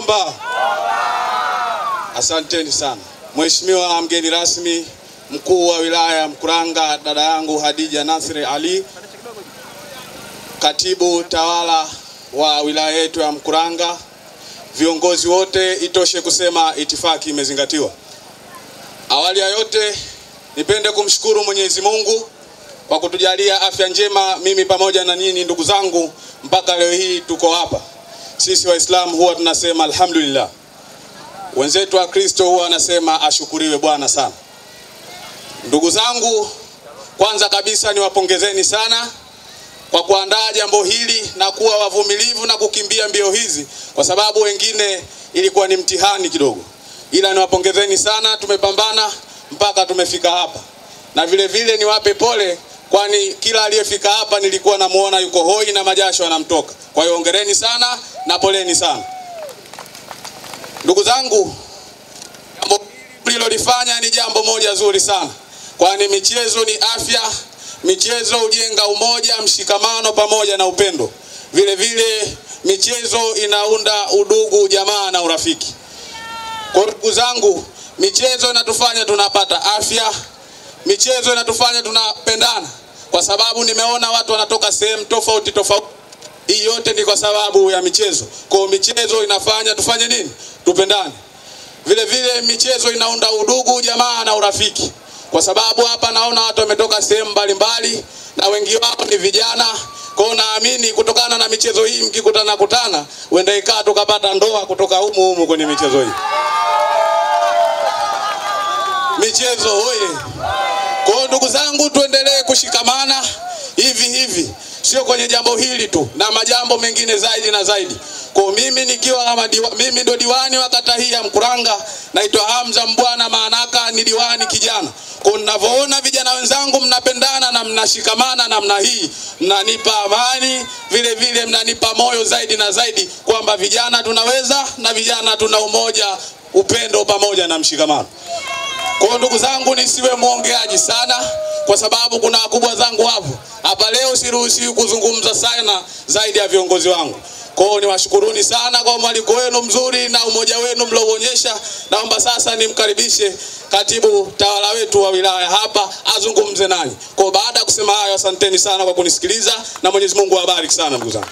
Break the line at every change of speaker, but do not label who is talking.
Bomba! Asanteni sana. Mheshimiwa mgeni rasmi, mkuu wa wilaya Mkuranga, dada yangu Hadija Nasri Ali, katibu tawala wa wilaya yetu ya Mkuranga, viongozi wote, itoshe kusema itifaki imezingatiwa. Awali ya yote nipende kumshukuru Mwenyezi Mungu kwa kutujalia afya njema mimi pamoja na nyinyi ndugu zangu mpaka leo hii tuko hapa. Sisi Waislamu huwa tunasema alhamdulillah. Wenzetu wa Kristo huwa wanasema ashukuriwe Bwana sana. Ndugu zangu, kwanza kabisa niwapongezeni sana kwa kuandaa jambo hili na kuwa wavumilivu na kukimbia mbio hizi, kwa sababu wengine ilikuwa ni mtihani kidogo. Ila niwapongezeni sana, tumepambana mpaka tumefika hapa. Na vile vile niwape pole, kwani kila aliyefika hapa nilikuwa namuona yuko hoi na majasho yanamtoka. Kwa hiyo hongereni sana na poleni sana. Ndugu zangu, jambo mlilolifanya ni jambo moja zuri sana, kwani michezo ni afya. Michezo hujenga umoja, mshikamano pamoja na upendo. Vile vile michezo inaunda udugu, jamaa na urafiki. Kwa ndugu zangu, michezo inatufanya tunapata afya, michezo inatufanya tunapendana, kwa sababu nimeona watu wanatoka sehemu tofauti tofauti. Hii yote ni kwa sababu ya michezo. Kwa michezo inafanya tufanye nini? Tupendane. Vile vile michezo inaunda udugu, jamaa na urafiki, kwa sababu hapa naona watu wametoka sehemu mbalimbali na wengi wao ni vijana. Kwa naamini kutokana na michezo hii mkikutana kutana, huenda ikaa tukapata ndoa kutoka humu humu kwenye michezo hii. Michezo hoye. Kwa ndugu zangu, tuendelee kushikamana hivi hivi, sio kwenye jambo hili tu, na majambo mengine zaidi na zaidi. Kwa mimi nikiwa kama mimi ndo diwani wa kata hii ya Mkuranga, naitwa Hamza Mbwana Maanaka, ni diwani kijana. Kwa ninavyoona vijana wenzangu mnapendana na mnashikamana namna hii, mnanipa amani, vile vile mnanipa moyo zaidi na zaidi kwamba vijana tunaweza na vijana tuna umoja, upendo pamoja na mshikamano. Kwa ndugu zangu, nisiwe muongeaji sana, kwa sababu kuna wakubwa zangu hapo. Hapa leo siruhusiwi kuzungumza sana zaidi ya viongozi wangu. Kwa hiyo niwashukuruni sana kwa mwaliko wenu mzuri na umoja wenu mlioonyesha. Naomba sasa nimkaribishe katibu tawala wetu wa wilaya hapa azungumze nanyi. Kwa baada ya kusema hayo, asanteni sana kwa kunisikiliza na Mwenyezi Mungu awabariki sana ndugu zangu.